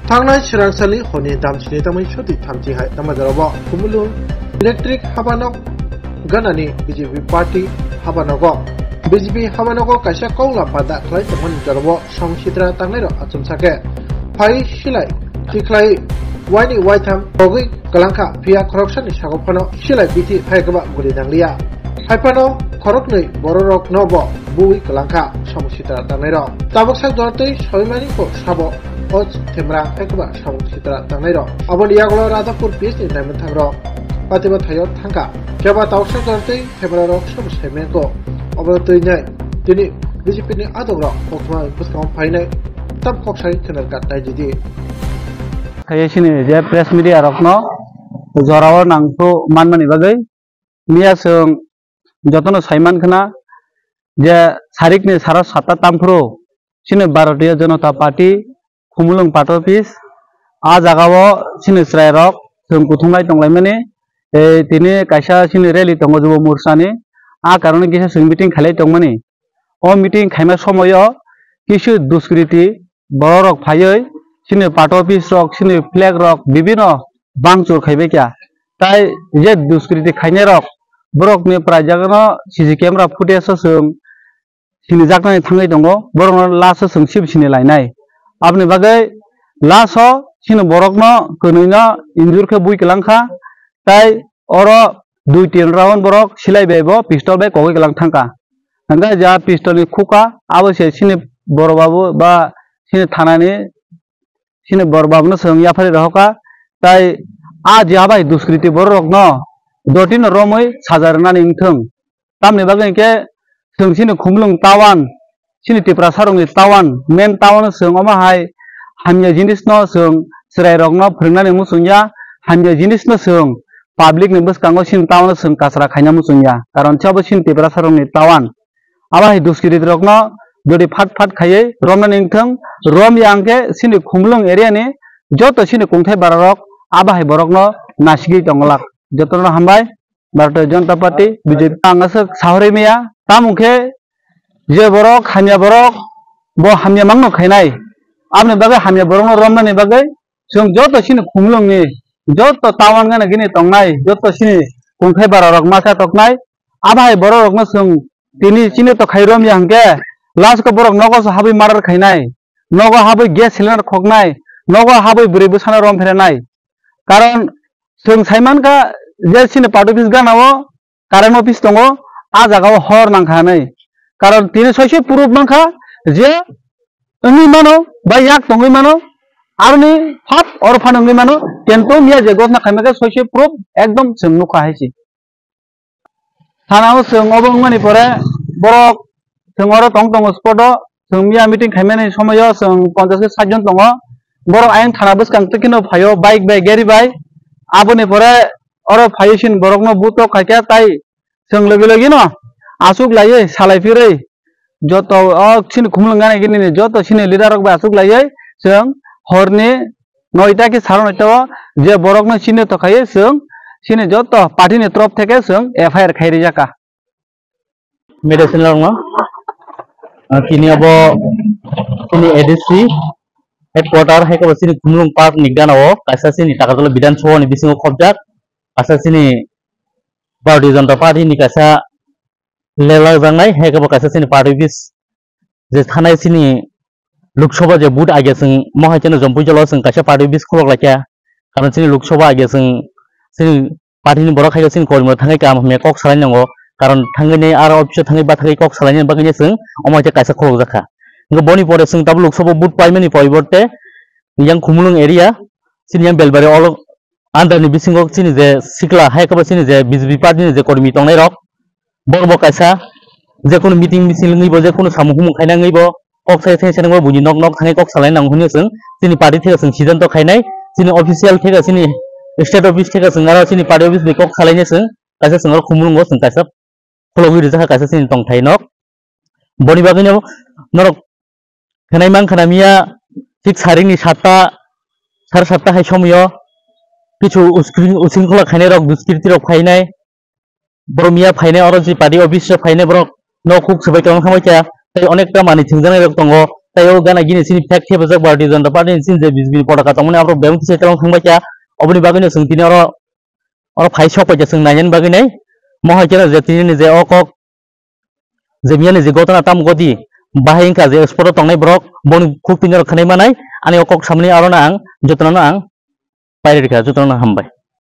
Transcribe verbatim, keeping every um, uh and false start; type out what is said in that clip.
Thangnai swrangsalni horni damsini tangmani soti thamchi hai Dambajarao Khumulwng Electric habanok ganani B J P party habanogo. B J P habanogo kaisa kok lamba da khlai tongmani jorao song sitra tangnairok achomsa khe phai silai tikhlai waini waitham kogwi kwlangkha, phiya khoroksani sago phano silai bithi phai kwbang guli nangliya. Hai phano khoroknwi bororokno bo buwi kwlangkha song sitra tangnairok. Tabuk sak dor tei soimani kok sabo o themra hai kwbang song sitra tangnairok. Aboni yagulo Radhapur P S ni naimwthangrok patiba thaio thangkha. Phiya ba tabuk sak dor tei thebrarok sobo saimanko. Obo twi nai tini B J P ni adongrok koktwma bwskango phainai tam kok sai khwnar kat nai di. Khaye sini je press media rokno jorao nangkhu manmani bagwi miya chwng jotono saiman khna je sarikni sara satta tamphuru sini Bharatiya Janata Party Khumulwng Party Office, a jagao chini chwrairok chwng kuthumlai tonglaimani, tei tini kaisa chini rally tongo Jubo Morchani, a karone kisa chwng meeting khailai tongmani. O meeting khaima somoio kisu duskriti bororok phaiwi chini party office rok, chini flag rok bibino bangchur khaibaikha. Tai je duskriti khainairok borokni prai jagano C C camera footage o chwng sinijaknani thangwi tongo, borokno last o chwng sip sini lainai. Aboni bagwi last o chini borokno kwnwino injure khe bui kwlangkha, tai oro dui tin round borok silai bai bo pistol bai kogwi kwlang thangkha. Hwnkhe ja pistol ni khuka abo se chini boro babu ba chini thanani chini boro babuno chwng yaphari rohorkha, tai a je abai duskriti bororokno dotino romwi saja rwnani wngthwng. Tamni bagwi hinkhe chwng chini Khumulwng town, chini Tiprasarokni town, main town o chwng omo hai hamya jinisno chwng chwrairokno phwrwngnani muchungya, hamya jinisno chwng public ni bwskango chini town o chwng kachra khaina muchungya, karon chabo chini Tiprasarokni town. Abo hai duskriti rokno jodi phat phat khaiwi romnani wngthwng, romya hwnkhe chini Khumulwng area ni joto chini kungthai bararok abo hai borokno nasigwi tongwlak. Jotono hambai. Bharatiya Janata Party, B J P, ang aswk sahorwi maya, tamo khe je borok hamya borok, bo hamya mangno khainai, aboni bagwi hamya borokno romnani bagwi chwng joto chini Khumulwngni, joto town gana gini tongnai, joto chini kungthai bararok masa toknai, abo hai borokrokno chwng tini chini to khai romya hwnkhe last o borok nogo se habwi murder khainai, nogo habwi gas cylinder khoknai, nogo habwi bwrwi bwsano rom pherenai. Karon chwng saimankha je chini party office gana o current office tongo, a jaga o hor nangkha hinwi. Karon tini soise proof mankha je wngwi mano ba yak tongwi mano, aroni hap oro phano wngwi mano, kintu miya je gotna khaimaka soise proof ekdom chwng nukha hai se. Thana o chwng obo wngmani pore borok chwng oro tong tongo spot o, chwng miya meeting khaimani somoio chwng ponchash khe sait jon tongo. Borok ayang thana bwskang twi kheno phaio bike bai gari bai. Aboni pore oro phaiwi chini borokno butok khaikha tai chwng logi logi no achuk laiwi salai phirwi joto o chini Khumulwng gana gini ni joto chini leader rok bai achuk laiwi chwng horni noita khe saro noita o je borok no chini to khaiwi chwng chini joto party ni torof theke chwng F I R khai rijak kha. Media channel rok no, ah, tini abo chini A D C headquarter hai khe bo chini Khumulwng park ni gana o kaisa chini Takarjala Bidhan Sabha ni bisingo khobjak kaisa chini Bharatiya Janata Party ni kaisa lelak jaknai, hai khe bo kaisa chini party office je thanai chini Lok Sabha je vote age chwng mohai cheno Jampui jala o chwng kaisa party office khulok laikha. Karon chini Lok Sabha age chwng chini party ni borok hai chini kormi rok thangwi kaham hamya kok salai nango. Karon thangwi nei aro office o thangwi bathagwi kok salai nani bagwi chwng omo hai kaisa khulok jakha. Hwnkhe boni pore chwng tabuk Lok Sabha vote paimani poriborte yang Khumulwng area chini yang Belbari olo under ni bisingo chini je sikla hai khe bo chini je B J P party ni je kormi tongnai rok, borok bo kaisa je kunu meeting misil wngwi bo, je kunu samung humung khaina wngwi bo, kok sai sai sai bo buini nok nok thangwi kok salai nango hinwi chwng chini party theka chwng siddhanto khainai, chini official theka chini state office theka chwng aro chini party office bai kok salainai chwng kaisa chwng aro Khumulwngo chwng kaisa khulogwi rijak kha kaisa chini tongthai nok. Boni bagwino norok khenai mang khana miya thik saringni satta, sare satta hai somoyo kichu uskring-, usringkhola khainai rok, duskiriti rok phainai, borok miya phainai, oro je party office o phainai borok nok huk swbai tongna thangbai kha, tei onekta manwi thwngjaknai rok tongo, tei o gana gini chini flag thepajak Bharatiya Janata Party ni chini je B J P ni potaka tongmani aborok bebak kisa telong thangbai kha. Oboni bagwi no chwng tini oro, oro phai sok pai kha chwng nainani bagwi nai. Mohai khe je tini ni je o kok je miyani je gotona tam godi bahai wngkha je spot o tongnai borok boni khuk tini oro khwnai manai. Ani o kok samani aro no ang jotono no ang pairikha, jotono no hambai.